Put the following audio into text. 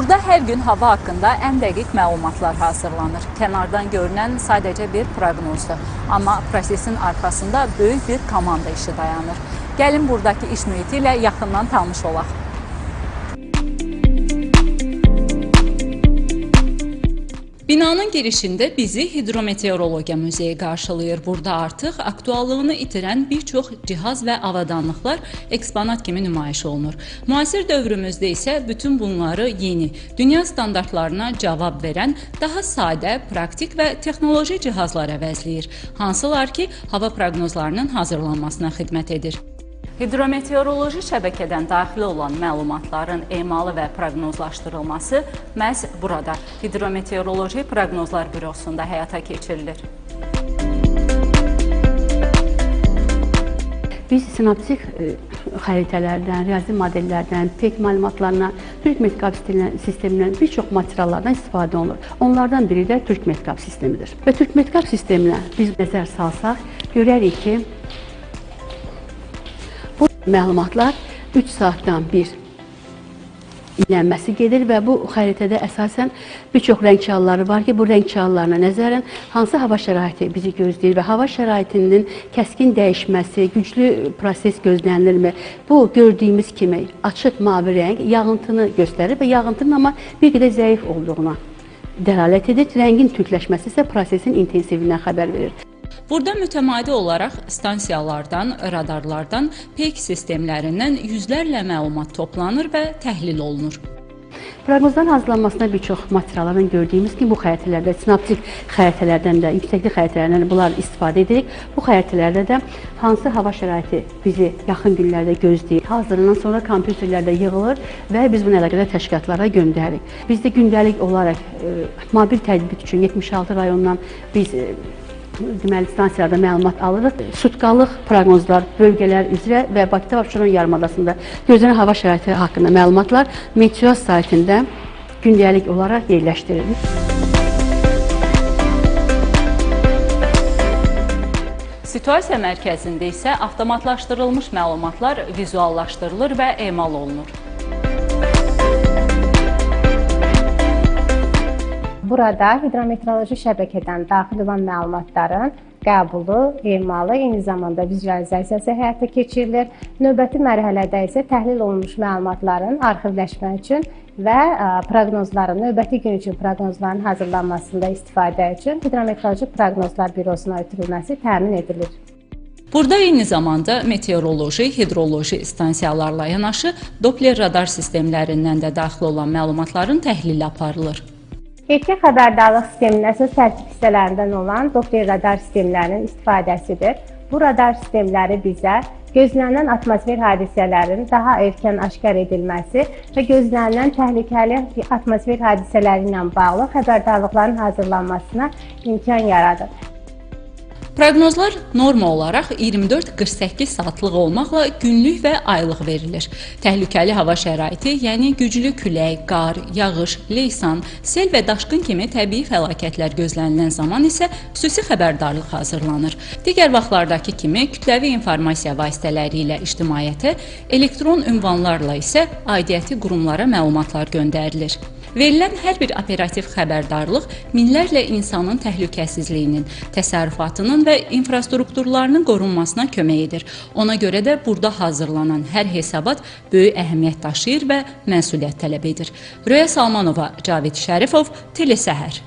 Burada hər gün hava haqqında ən dəqiq məlumatlar hazırlanır. Kənardan görünən sadəcə bir proqnozdur. Amma prosesin arxasında böyük bir komanda işi dayanır. Gəlin buradakı iş mühiti ilə yaxından tanış olaq. Binanın girişində bizi Hidrometeorologiya Muzeyi qarşılayır. Burada artıq aktuallığını itirən bir çox cihaz və avadanlıqlar eksponat kimi nümayiş olunur. Müasir dövrümüzdə isə bütün bunları yeni, dünya standartlarına cavab verən daha sadə, praktik və texnoloji cihazlar əvəzləyir. Hansılar ki, hava proqnozlarının hazırlanmasına xidmət edir. Hidrometeoroloji şəbəkədən daxil olan məlumatların emalı və proqnozlaşdırılması məhz burada, Hidrometeoroloji Proqnozlar Bürosunda həyata keçirilir. Biz sinoptik xəritələrdən, riyazi modellərdən, PEK məlumatlarından, Türk Medkap sistemindən bir çox materiallardan istifadə olunur. Onlardan biri də Türk Medkap sistemidir. Və Türk Medkap sisteminə biz nəzər salsaq, görərik ki, bu məlumatlar 3 saatdan bir yenilənməsi gedir və bu xəritədə əsasən bir çox rəng çalları var ki, bu rəng çallarına nəzərən hansı hava şəraiti bizi gözləyir və hava şəraitinin kəskin dəyişməsi, güclü proses gözlənilirmi? Bu gördüyümüz kimi açıq mavi rəng yağıntını göstərir və yağıntının amma bir qədər zəif olduğuna dəlalət edir. Rəngin tündləşməsi isə prosesin intensivliyindən xəbər verir. Burada mütəmadi olaraq stansiyalardan, radarlardan, PEK sistemlərindən yüzlərlə məlumat toplanır və təhlil olunur. Proqnozların hazırlanmasına bir çox materiallardan gördüyümüz kimi bu xəritələrdə, sinoptik xəritələrdən də, yüksəklik xəritələrdən də bunlar istifadə edirik. Bu xəritələrdə də hansı hava şəraiti bizi yaxın günlərdə gözləyir. Hazırlanan sonra kompüterlərdə yığılır və biz bunu əlaqədar təşkilatlara göndəririk. Biz də gündəlik olaraq mobil tətbiq üçün 76 rayondan biz deməli stansiyalarda məlumat alırıq. Sutkalıq proqnozlar bölgələr üzrə və Bakıda və Abşeron yarımadasında gözlənilən hava şəraiti haqqında məlumatlar Meteor saytında gündəlik olaraq yerləşdirilir. Situasiya mərkəzində isə avtomatlaşdırılmış məlumatlar vizuallaşdırılır və emal olunur. Burada hidrometeoroloji şəbəkədən daxil olan məlumatların qəbulu, emalı, eyni zamanda vizualizasiyası həyata keçirilir. Növbəti mərhələdə isə təhlil olunmuş məlumatların arxivləşmə üçün və proqnozların, növbəti gün üçün proqnozların hazırlanmasında istifadə üçün Hidrometeoroloji Proqnozlar Bürosuna ötürülməsi təmin edilir. Burada eyni zamanda meteoroloji, hidroloji stansiyalarla yanaşı Doppler radar sistemlərindən də daxil olan məlumatların təhlili aparılır. İlkin xəbərdarlıq sisteminin əsas tərkib hissələrindən olan Doppler radar sistemlərinin istifadəsidir. Bu radar sistemləri bizə gözlənilən atmosfer hadisələrinin daha erkən aşkar edilməsi və gözlənilən təhlükəli atmosfer hadisələri ilə bağlı xəbərdarlıqların hazırlanmasına imkan yaradır. Proqnozlar norma olaraq 24-48 saatlıq olmaqla günlük və aylıq verilir. Təhlükəli hava şəraiti, yəni güclü külək, qar, yağış, leysan, sel və daşqın kimi təbii fəlakətlər gözlənilən zaman isə xüsusi xəbərdarlıq hazırlanır. Digər vaxtlardakı kimi kütləvi informasiya vasitələri ilə ictimaiyyətə, elektron ünvanlarla isə aidiyyəti qurumlara məlumatlar göndərilir. Verilən hər bir operativ xəbərdarlıq minlərlə insanın təhlükəsizliyinin, təsərrüfatının və infrastrukturlarının qorunmasına kömək edir. Ona görə də burada hazırlanan hər hesabat böyük əhəmiyyət daşıyır və məsuliyyət tələb edir. Röya Salmanova, Cavid Şərifov, Telesəhər.